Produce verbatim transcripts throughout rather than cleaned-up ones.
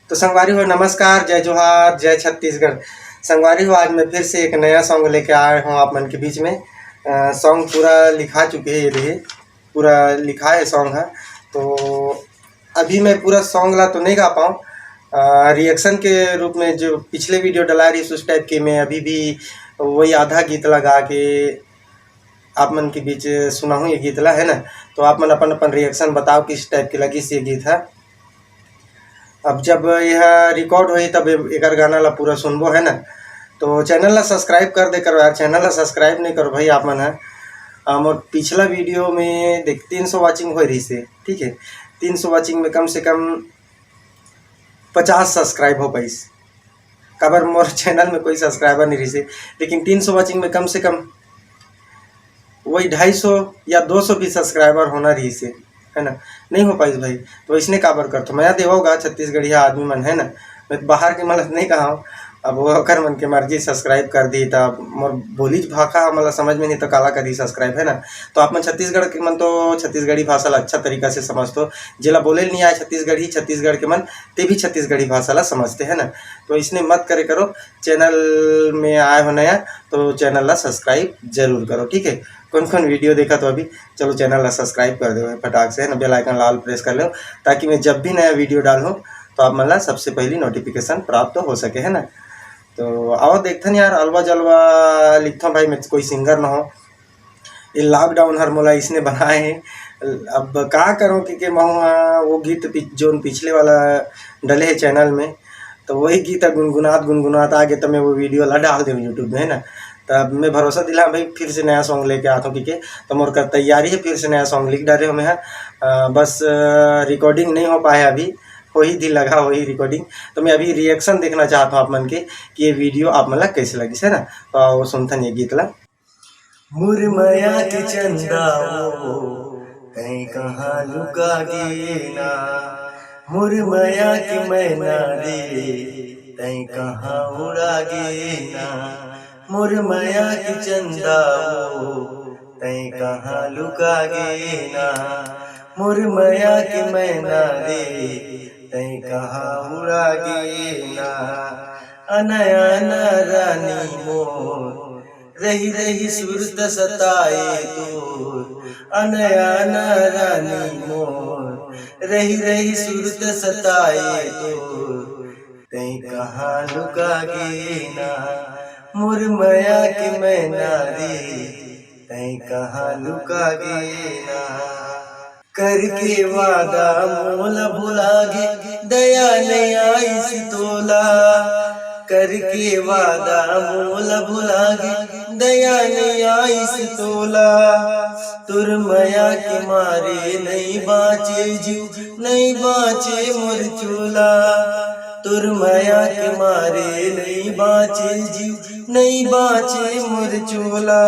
तो संगवारी हो, नमस्कार, जय जोहार, जय छत्तीसगढ़। संगवारी हो, आज मैं फिर से एक नया सॉन्ग लेके आए हूँ आप मन के बीच में। सॉन्ग पूरा लिखा चुके हे, ये रहे, पूरा लिखा है सॉन्ग है। तो अभी मैं पूरा सॉन्ग ला तो नहीं गा पाऊँ, रिएक्शन के रूप में जो पिछले वीडियो डला रही उस टाइप की, मैं अभी भी वही आधा गीत ला गा के आप मन के बीच सुनाहूँ ये गीत ला, है ना। तो आप मन अपन अपन रिएक्शन बताओ किस टाइप के लगिस ये गीत है। अब जब यह रिकॉर्ड होही तब एकर गाना ला पूरा सुनबो, है ना। तो चैनल ला सब्सक्राइब कर दे करो यार, चैनल ला सब्सक्राइब नहीं करो भाई आप मन है। आ, मोर पिछला वीडियो में देख तीन सौ वॉचिंग हो रही से, ठीक है, तीन सौ वॉचिंग में कम से कम पचास सब्सक्राइब हो पाइस, काबर मोर चैनल में कोई सब्सक्राइबर नहीं रही से, लेकिन तीन सौ वॉचिंग में कम से कम वही ढाई सौ या दो सौ भी सब्सक्राइबर होना रही से, है ना, नहीं हो पाइस भाई। तो इसने काबर करथो, मया देवो गा छत्तीसगढ़िया आदमी मन, है ना। मैं तो बाहर के मन नहीं कहा हूँ, अब वो ओकर मन के मर्जी, सब्सक्राइब कर दी तब मोर बोलीच भाखा हमला समझ में नहीं तो काला करी सब्सक्राइब, है ना। तो आप मन छत्तीसगढ़ के मन तो छत्तीसगढ़ी भाषा ला अच्छा तरीका से समझथो, जेला बोले नहीं आए छत्तीसगढ़ी, छत्तीसगढ़ के मन ते भी छत्तीसगढ़ी भाषा ला समझते, है ना। तो इसने मत करे करो, चैनल में आए हो नया तो चैनल ला सब्सक्राइब जरूर करो, ठीक है। कौन कौन वीडियो देखा तो अभी चलो चैनल ला सब्सक्राइब कर दो फटाक से, है ना, बेल आइकन लाल प्रेस कर लो, ताकि मैं जब भी नया वीडियो डालूँ तो आप मन ला सबसे पहली नोटिफिकेशन प्राप्त हो सके, है ना। तो आओ देखथन यार, अलवा जलवा लिखथन भाई, मैं कोई सिंगर ना हो, ये लॉकडाउन हर मोला इसने बनाए हे। अब का करो कि, कि महू हा वो गीत पि-, जोन पिछले वाला डले हे चैनल में, तो वही गीत गुनगुनात गुनगुनात आगे तो मैं वो वीडियो ला डाल देव यूट्यूब में, है ना। तब मैं भरोसा दिला भाई, फिर से नया सॉन्ग लेके आता हूँ, ठीक है। तो मोर कर तैयारी है, फिर से नया सॉन्ग लिख डाले हूँ मैं, हाँ। अ, बस रिकॉर्डिंग नहीं हो पाए अभी, वही दिन लगा वही रिकॉर्डिंग। तो मैं अभी रिएक्शन देखना चाहता हूँ आप मन के कि ये वीडियो आप मन ला कैसे लगिस, है ना। तो आओ सुनथन ये गीत ला। मुरमया के चंदा वो तैं कहाँ लुका गे ना, मुरमया के मैना रे तैं कहाँ उड़ा गे ना, मुरमया के चंदा वो तैं कहाँ लुका गे ना, मुरमया के मैना रे तैं कहाँ उड़ा गे ना। अनया न रानी मोर रही रही सुरत सताए तोर, अनया न रानी मोर रही रही सुरत सताए तोर, तैं कहाँ लुका गे ना, मुरमया के मैना रे तैं कहाँ लुका गे ना। करके वादा मोला भुला गे, दया नहीं आइस तोला। करके वादा मोला भुला गे, दया नहीं आइस तोला। तोर मया के मारे नहीं बाँचे जीव, नहीं बाँचे मोर चोला। तोर मया के मारे नहीं बाँचे जीव, नहीं बाँचे मोर चोला।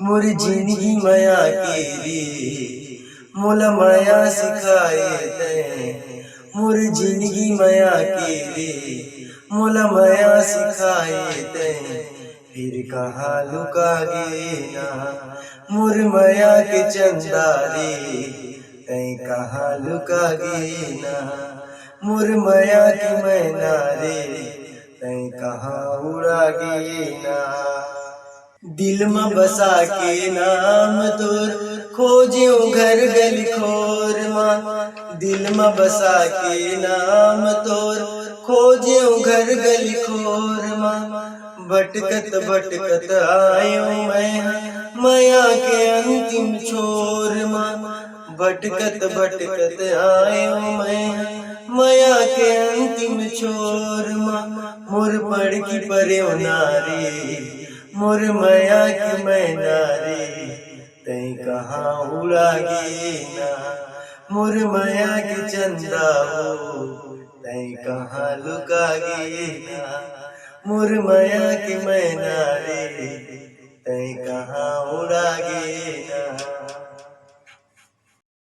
मोर जिनगी मया के रे, मोला मया सिखाए तैं। मोर जिनगी मया के रे, मोला मया सिखाए तैं। फिर कहाँ लुका गे ना, मोर मया के चंदा रे, तैं कहाँ लुका गे ना, मोर मया के मैना रे, तैं कहाँ उड़ा गे ना। दिल म बसा के नाम तोर, खोजेंव घर गली खोर मा। दिल म बसा के नाम तोर, खोजेंव घर गली खोर मा। भटकत भटकत आएंव मैं हा, मया के अंतिम छोर मा। भटकत भटकत आएंव मैं हा, मया के अंतिम छोर मा। मोर पड़की परेव ना रे, मोर मया के मैना रे, तैं कहाँ उड़ा गे ना। मोर मया के चंदा वो, तैं कहाँ लुका गे ना। मोर मया के मैना रे, तैं कहाँ उड़ा गे ना।